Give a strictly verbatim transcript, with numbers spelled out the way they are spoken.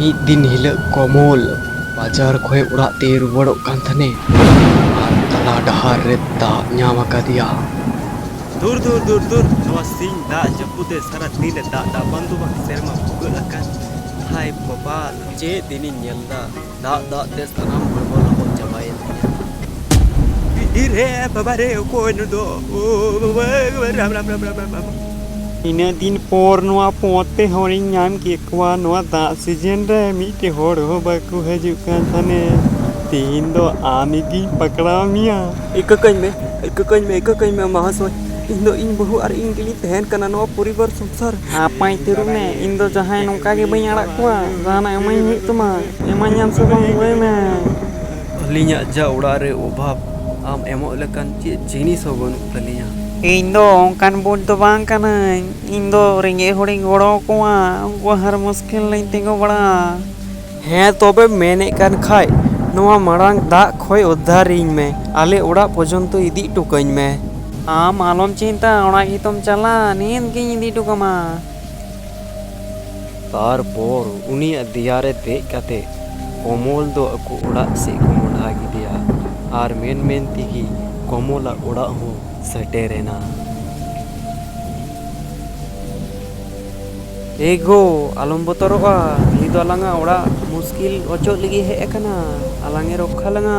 ᱢᱤᱫ ᱫᱤᱱ ᱦᱤᱞᱳᱜ ᱠᱚᱢᱚᱞ ᱵᱟᱡᱟᱨ ᱠᱷᱚᱱ ᱚᱲᱟᱜ ᱛᱮᱭ ᱨᱩᱣᱟᱹᱲᱚᱜ ᱠᱟᱱ ᱛᱟᱦᱮᱱᱮ ᱟᱨ ᱛᱟᱞᱟ ᱰᱟᱦᱟᱨ ᱨᱮ ᱫᱟᱜ ᱧᱟᱢ ᱟᱠᱟᱫᱮᱭᱟ᱾ ᱫᱩᱨ, ᱫᱩᱨ, ᱫᱩᱨ, ᱫᱩᱨ, ᱱᱚᱣᱟ ᱥᱤᱧ ᱫᱟᱜ ᱡᱟᱹᱯᱩᱫ ᱮ ᱥᱟᱨᱟ ᱫᱤᱱ ᱮ ᱫᱟᱜ ᱫᱟ, ᱵᱟᱝ ᱫᱚ ᱵᱟᱝ ᱥᱮᱨᱢᱟ ᱵᱷᱩᱜᱟᱹᱜ ᱟᱠᱟᱱ᱾ ᱦᱟᱭ ᱵᱟᱵᱟ, ᱪᱮᱫ ᱫᱤᱱᱤᱧ ᱧᱮᱞ ᱫᱟ, ᱫᱟᱜ ᱫᱟᱜ ᱛᱮ ᱥᱟᱱᱟᱢ ᱦᱚᱲᱢᱚ ᱞᱚᱦᱚᱫ ᱪᱟᱵᱟᱭᱮᱱ ᱛᱤᱧᱟ᱾ ᱤ ᱨᱮ ᱵᱟᱵᱟ ᱨᱮ, ᱚᱠᱚᱭ ᱱᱩᱭ ᱫᱚ? ᱳ ᱵᱟᱵᱟ, ᱨᱟᱢ, ᱨᱟᱢ, ᱨᱟᱢ᱾ ᱤᱱᱟᱹᱜ ᱫᱤᱱ ᱯᱚᱨ ᱱᱚᱣᱟ ᱯᱚᱫ ᱯᱮ ᱦᱚᱲᱤᱧ ᱧᱟᱢ ᱠᱮᱫ ᱠᱚᱣᱟ ᱱᱚᱣᱟ ᱫᱟᱜ ᱥᱤᱡᱤᱱ ᱨᱮ, ᱢᱤᱫᱴᱮᱡ ᱦᱚᱲ ᱦᱚᱸ ᱵᱟᱠᱚ ᱦᱤᱡᱩᱜ ᱠᱟᱱ ᱛᱟᱦᱮᱱᱮ᱾ ᱛᱮᱦᱮᱧ ᱫᱚ ᱟᱢ ᱜᱤᱧ ᱯᱟᱠᱲᱟᱣ ᱢᱮᱭᱟ᱾ ᱤᱠᱟᱹ ᱠᱟᱹᱧ ᱢᱮ, ᱤᱠᱟᱹ ᱠᱟᱹᱧ ᱢᱮ, ᱤᱠᱟᱹ ᱠᱟᱹᱧ ᱢᱮ ᱢᱟᱦᱟᱥᱚᱭ, ᱤᱧ ᱫᱚ ᱤᱧ ᱵᱟᱹᱦᱩ ᱟᱨ ᱤᱧ ᱜᱮᱞᱤᱧ ᱛᱟᱦᱮᱱ ᱠᱟᱱᱟ ᱱᱚᱣᱟ ᱯᱚᱨᱤᱵᱟᱨ ᱥᱚᱝᱥᱟᱨ᱾ ᱦᱟᱯᱟᱭ ᱛᱟᱹᱨᱩᱵ ᱢᱮ, ᱤᱧ ᱫᱚ ᱡᱟᱦᱟᱸᱭ ᱱᱚᱝᱠᱟ ᱜᱮ ᱵᱟᱹᱧ ᱟᱲᱟᱜ ᱠᱚᱣᱟ, ᱡᱟᱦᱟᱱᱟᱜ ᱮᱢᱟᱹᱧ ᱦᱩᱭᱩᱜ ᱛᱟᱢᱟ, ᱮᱢᱟᱹᱧᱟᱢ ᱥᱮ ᱵᱟᱝ ᱞᱟᱹᱭ ᱢᱮ᱾ ᱟᱹᱞᱤᱧᱟᱜ ᱡᱟ ᱚᱲᱟᱜ ᱨᱮ ᱚᱵᱷᱟᱵᱽ, ᱟᱢ ᱮᱢᱚᱜ ᱞᱮᱠᱟᱱ ᱪᱮᱫ ᱡᱤᱱᱤᱥ ᱦᱚᱸ ᱵᱟᱹᱱᱩᱜ ᱛᱟᱹᱞᱤᱧᱟ᱾ ᱤᱧ ᱫᱚ ᱚᱱᱠᱟᱱ ᱵᱩᱡᱽ ᱫᱚ ᱵᱟᱝ ᱠᱟᱹᱱᱟᱹᱧ, ᱤᱧ ᱫᱚ ᱨᱮᱸᱜᱮᱡ ᱦᱚᱲᱤᱧ ᱜᱚᱲᱚ ᱟᱠᱚᱣᱟ, ᱩᱱᱠᱩ ᱦᱟᱨ ᱢᱩᱥᱠᱤᱞ ᱨᱤᱧ ᱛᱤᱸᱜᱩ ᱵᱟᱲᱟᱜᱼᱟ᱾ ᱦᱮᱸ ᱛᱚᱵᱮ ᱢᱮᱱᱮᱫ ᱠᱟᱱ ᱠᱷᱟᱡ ᱱᱚᱣᱟ ᱢᱟᱲᱟᱝ ᱫᱟᱜ ᱠᱷᱚᱡ ᱩᱫᱽᱫᱷᱟᱨᱤᱧ ᱢᱮ, ᱟᱞᱮ ᱚᱲᱟᱜ ᱯᱚᱨᱡᱚᱱᱛᱚ ᱤᱫᱤ ᱦᱚᱴᱚ ᱠᱟᱹᱧ ᱢᱮ᱾ ᱟᱢ ᱟᱞᱚᱢ ᱪᱤᱱᱛᱟ, ᱚᱲᱟᱜ ᱜᱮᱛᱚᱢ ᱪᱟᱞᱟᱜ, ᱱᱤᱛ ᱜᱤᱧ ᱤᱫᱤ ᱦᱚᱴᱚ ᱠᱟᱢᱟ᱾ ᱛᱟᱨᱯᱚᱨ ᱩᱱᱤᱭᱟᱜ ᱫᱮᱭᱟ ᱨᱮ ᱫᱮᱡ ᱠᱟᱛᱮ ᱠᱚᱢᱚᱞ ᱫᱚ ᱟᱠᱚ ᱚᱲᱟᱜ ᱥᱮᱫ ᱠᱚ ᱢᱚᱦᱰᱟ ᱠᱮᱫᱮᱭᱟ ᱟᱨ ᱢᱮᱱ ᱢᱮᱱ ᱛᱮᱜᱮ ᱠᱚᱢᱚᱞᱟᱜ ᱚᱲᱟᱜ ᱦᱚᱸ ᱥᱮᱴᱮᱨᱮᱱᱟ᱾ ᱮ ᱜᱳ, ᱟᱞᱚᱢ ᱵᱚᱛᱚᱨᱚᱜᱼᱟ, ᱱᱩᱭ ᱫᱚ ᱟᱞᱟᱝᱟᱜ ᱚᱲᱟᱜ ᱢᱩᱥᱠᱤᱞ ᱚᱪᱚᱜ ᱞᱟᱹᱜᱤᱫ ᱦᱮᱡ ᱟᱠᱟᱱᱟ, ᱟᱞᱟᱝ ᱮ ᱨᱚᱠᱠᱷᱟ ᱞᱟᱝᱟ᱾